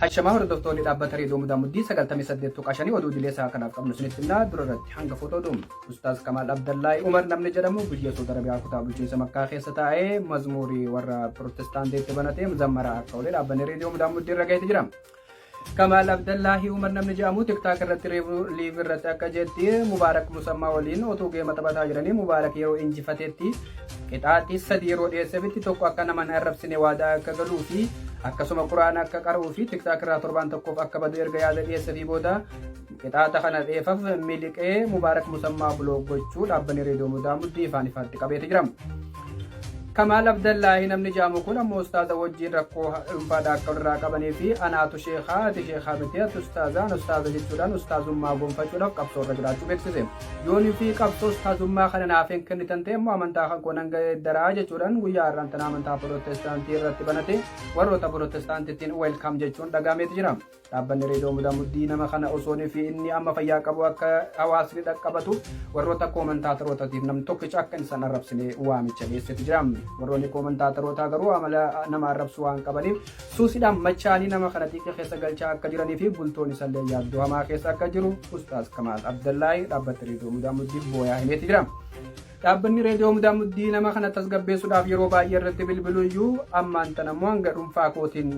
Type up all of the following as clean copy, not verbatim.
Ashamaa hordoftoonni dhaabbata Reediyoo Mudaa Muddii 98.5 oduu idilee isaa kanaaf qabnu isinitti himna. Dura irratti hangafoota oduu. Ustaaz Kamaal Abdallaay Umar namni jedhamu biyya Saudi Arabiyaa kutaa bulchiinsa Makkaa keessa taa'ee mazmuurii warra Pirotestaantiitti banatee zammaraa akka oole dhaabbanni Reediyoo Mudaa Muddii irra gaheeti jira. Kamaal Abdallaahii Umar namni jedhamu TikTok irratti live irratti akka jetti Mubaarak Musammaa waliin otuu geema taphataa jiranii Mubaarak yeroo injifatetti qixaaxii sadi yeroo dhiyeesseefitti tokko akka nama hin arrabsine waadaa akka galuu fi akkasuma quraana akka qara'uu fi TikTok irraa torbaan tokkoof akka badu erga yaada dhiyeessefii booda qixaaxa kana dheefaf miliqee Mubaarak Musammaa block gochuu dhaabbanni Reediyoo Mudaa Muddii ifaan ifaatti qabeeti jira. Kamaal Abdallaahi namni jedhamu kun ammoo ustaaza wajjiin rakkoo dhuunfaadha akka walirraa qabanii fi anaatu sheekaa ati sheekaa miti ati ustaaza an ustaaza jechuudhaan ustaazummaa gonfachuudhaaf qabsoo irra jiraachuu beeksise. Yoonii fi qabsoo ustaazummaa kana naaf hin kennitan ta'e immoo amantaa kan koo nan geeddaraa jechuudhaan guyyaa har'aan tana amantaa pirootestaantii irratti banate warroota pirootestaantittiin welcome jechuun dhagahameeti jira. Dhaabbanni Reediyoo Mudaa Muddii nama kana osoon fi inni amma fayyaa qabu akka hawaasni dhaqqabatu warroota koomantaatarootatiif nam tokkicha akka isaan arrabsine waamicha dhiyeessetu jira. Warroonni koomantaataroota garuu amala nama arrabsu waan qabaniif suusidhaan machaanii nama kana xiiqii keessa galchaa akka jiranii fi bultoon isallee yaaddoo hamaa keessa akka jiru Ustaaz Kamaal Abdallaahi dhaabbata Reediyoo Mudaa Muddiif booyaa himeeti jira. Dhaabbanni Reediyoo Mudaa Muddii nama kana tasgabbeessuudhaaf yeroo baay'ee irratti bilbilu iyyuu ammaan tana immoo hanga dhuunfaa kootiin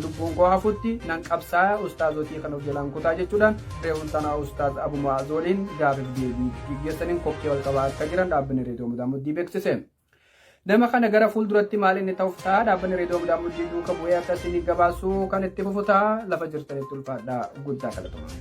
lubbuun koo hafutti nan qabsaaya ustaazotii kan of jalaan kutaa jechuudhaan reefuun tanaa ustaaz Abu Mu'aaz waliin gaafiif deebii gaggeessaniin kokkee wal qabaa akka jiran dhaabbanni Reediyoo Mudaa Muddii beeksise. Nama kana gara fuulduratti maal inni ta'uuf ta'a dhaabbanni Reediyoo Mudaa Muddii duuka bu'ee akka isinii gabaasu kan itti fufu ta'a lafa jirtanitti ulfaadhaa guddaa galatoomaa.